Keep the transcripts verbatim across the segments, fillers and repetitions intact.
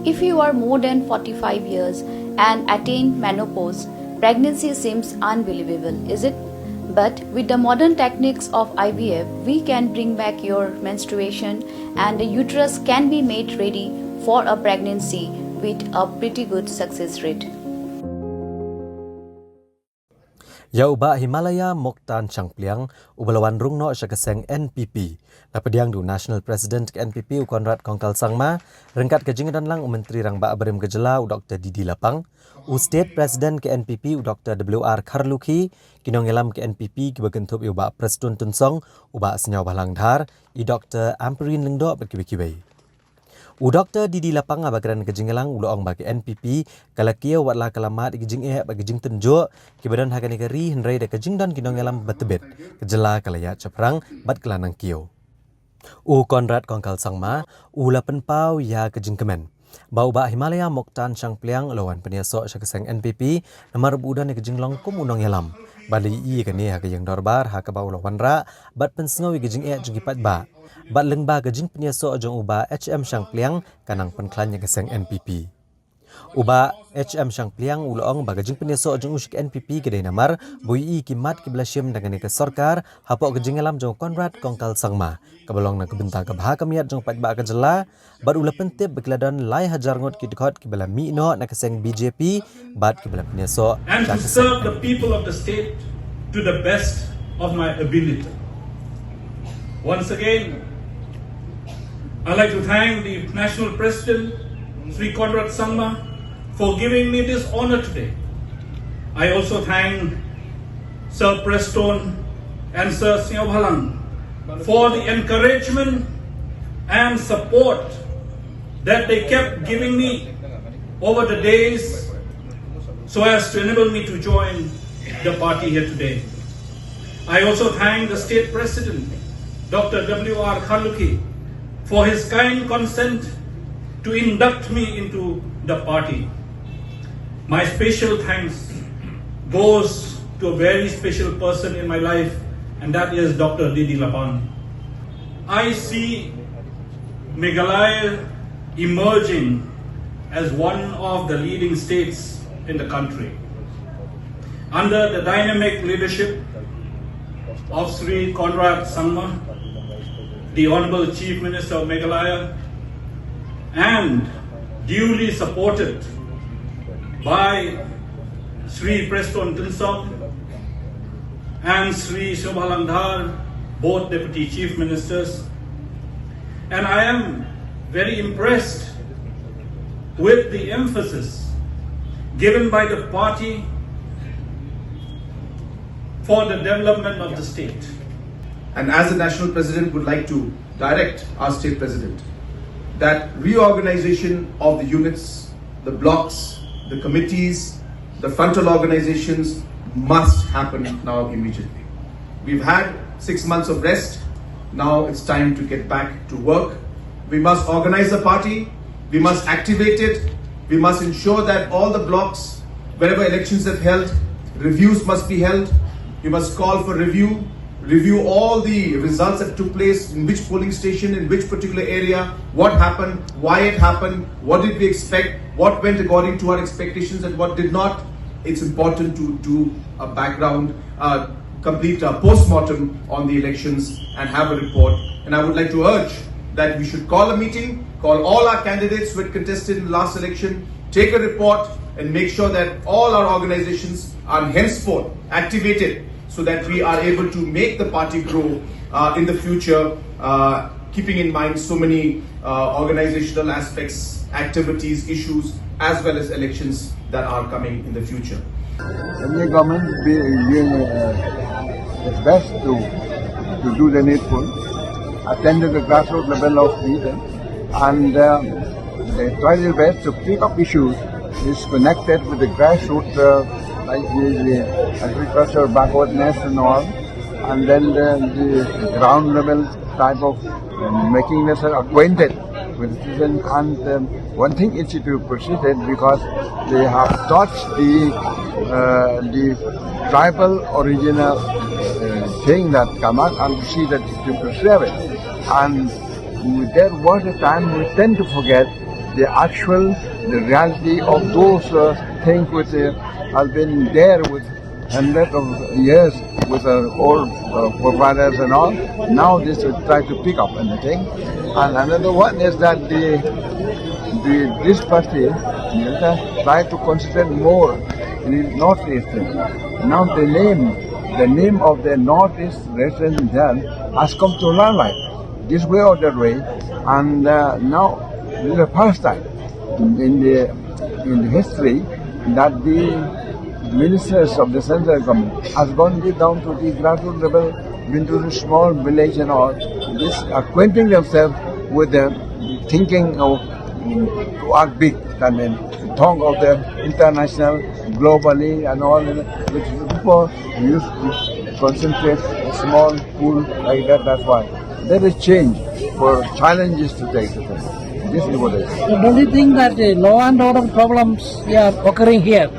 If you are more than forty-five years and attain menopause, pregnancy seems unbelievable, is it? But with the modern techniques of I V F, we can bring back your menstruation and the uterus can be made ready for a pregnancy with a pretty good success rate. Ïa u Bah Himalaya Moktan Shangpliang, uba la wan rung noh sha ka seng N P P, la pdiang da u National President ka N P P u Conrad Kongkal Sangma, ryngkat ka jingdon lang u Myntri Rangbah barim ka jylla u Doktor D D Lapang, u State President ka N P P u Doktor W R Kharlukhi, ki nongïalam ka N P P kiba kynthup ïa u Bah Prestone Tynsong, u Bah Sniawbhalang Dhar, i Doktor Ampareen Lyngdoh bad kiwei kiwei. U Doktor D D Lapang haba kren ha ka jingïalang u la ong ba ka N P P ka la kiew wat la ka la mad ïa ki jingeh bad ki jingtynjuh kiba don ha kane ka ri, hynrei da ka jingdon ki nongïalam ba tbit, ka jylla ka la ïaid shaphrang bad ka la nang kiew. U Conrad Kongkal Sangma u la pynpaw ïa ka jingkmen ba u Bah Himalaya Moktan Shangpliang u la wan pynïasoh sha ka seng N P P namar ba u don ïa ka jinglong kum u nongïalam, bad la ïohi ïa kane ha ka ïing dorbar ha kaba u la wanrah bad pynsngew ïa ka jingeh jong ki paidbah. Bad lyngba ka jingpynïasoh jong u Bah H M Shangpliang ka nang pynkhlaiñ ïa ka seng N P P. U Bah H M Shangpliang u la ong ba ka jingpynïasoh jong u sha ka N P P ka dei namar ba u ïohi ki mat kiba la shim da kane ka sorkar hapoh ka jingïalam jong u Conrad Kongkal Sangma, kaba long na ka bynta ka bha ka miat jong u paidbah ka jylla, bad u la pyntip ba ki la don lai hajar ngut ki dkhot kiba la mih noh na ka seng B J P bad kiba la pynïasoh and sha to ka seng serve the N P P. People of the state to the best of my ability. Once again, I'd like to thank the National President, Sri Conrad Sangma, for giving me this honor today. I also thank Sir Prestone and Sir Sniawbhalang for the encouragement and support that they kept giving me over the days so as to enable me to join the party here today. I also thank the state president, Doctor W R Kharlukhi, for his kind consent to induct me into the party. My special thanks goes to a very special person in my life, and that is Doctor D D Lapang. I see Meghalaya emerging as one of the leading states in the country. Under the dynamic leadership of Sri Conrad Sangma, the Honorable Chief Minister of Meghalaya, and duly supported by Sri Prestone Tynsong and Sri Sniawbhalang Dhar, both Deputy Chief Ministers. And I am very impressed with the emphasis given by the party for the development of the state. And as the national president would like to direct our state president that reorganization of the units, the blocks, the committees, the frontal organizations must happen now immediately. We've had six months of rest. Now it's time to get back to work. We must organize the party. We must activate it. We must ensure that all the blocks, wherever elections have held, reviews must be held. We must call for review, review all the results that took place, in which polling station, in which particular area, what happened, why it happened, what did we expect, what went according to our expectations and what did not. It's important to do a background, uh, complete a post-mortem on the elections and have a report. And I would like to urge that we should call a meeting, call all our candidates who had contested in the last election, take a report and make sure that all our organizations are henceforth activated so that we are able to make the party grow, uh, in the future, uh, keeping in mind so many, uh, organizational aspects, activities, issues, as well as elections that are coming in the future. The new government is doing, uh, its best to, to do the needful, attend to the grassroots level of people, and, um, they try their best to pick up issues which is connected with the grassroots, uh, like the, the agriculture backwardness and all, and then the, the ground level type of, um, making themselves acquainted with the citizen. And, um, one thing is to proceed it because they have touched the, uh, the tribal original, uh, thing that come out and see that to preserve it. And there was a time we tend to forget The actual, the reality of those uh, things which uh, have been there with hundreds of years with our old uh, forefathers and all. Now this will try to pick up anything. And another one is that the, the this party uh, try to concentrate more in the northeast. Now the name, the name of the northeast region then has come to limelight this way or that way. And uh, now this is the first time in the in the history that the ministers of the central government has gone down to the grassroots level, been to the small village and all, this acquainting themselves with the thinking of mm, to act big, I mean, talk of the international, globally and all, which before we used to concentrate a small pool like that, that's why. There is change for challenges to take. This is what it is. So don't you think that uh, law and order problems are occurring here?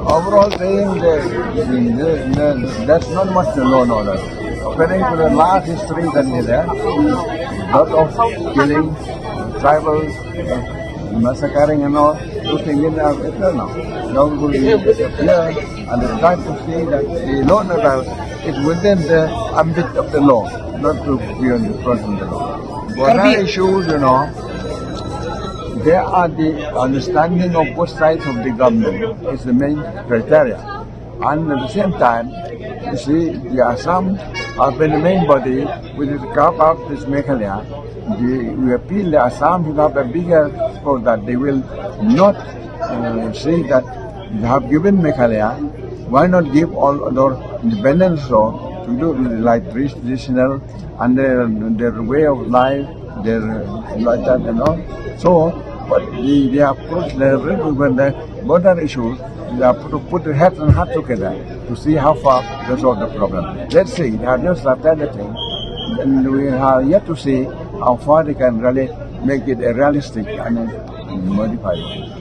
Overall, saying that, that, that, that's not much the law and order. According to the last history that is there, lot of killing, tribal uh, massacring and all, those things are eternal. Now we will appear and try to say that the law and order is within the ambit of the law, not to be on the front of the law. What are issues, you know, there are the understanding of both sides of the government is the main criteria. And at the same time, you see, the Assam has been the main body which is carved out this Meghalaya. The, we appeal the Assam to have a bigger support that they will not uh, say that they have given Meghalaya, why not give all other independence so to do like traditional and their, their way of life, their uh, like that and all. So, but the, they approach the when the border issues, they have to put their heads and heart together to see how far they solve the problem. Let's see, they have just started the thing, and we are yet to see how far they can really make it a realistic and a modified.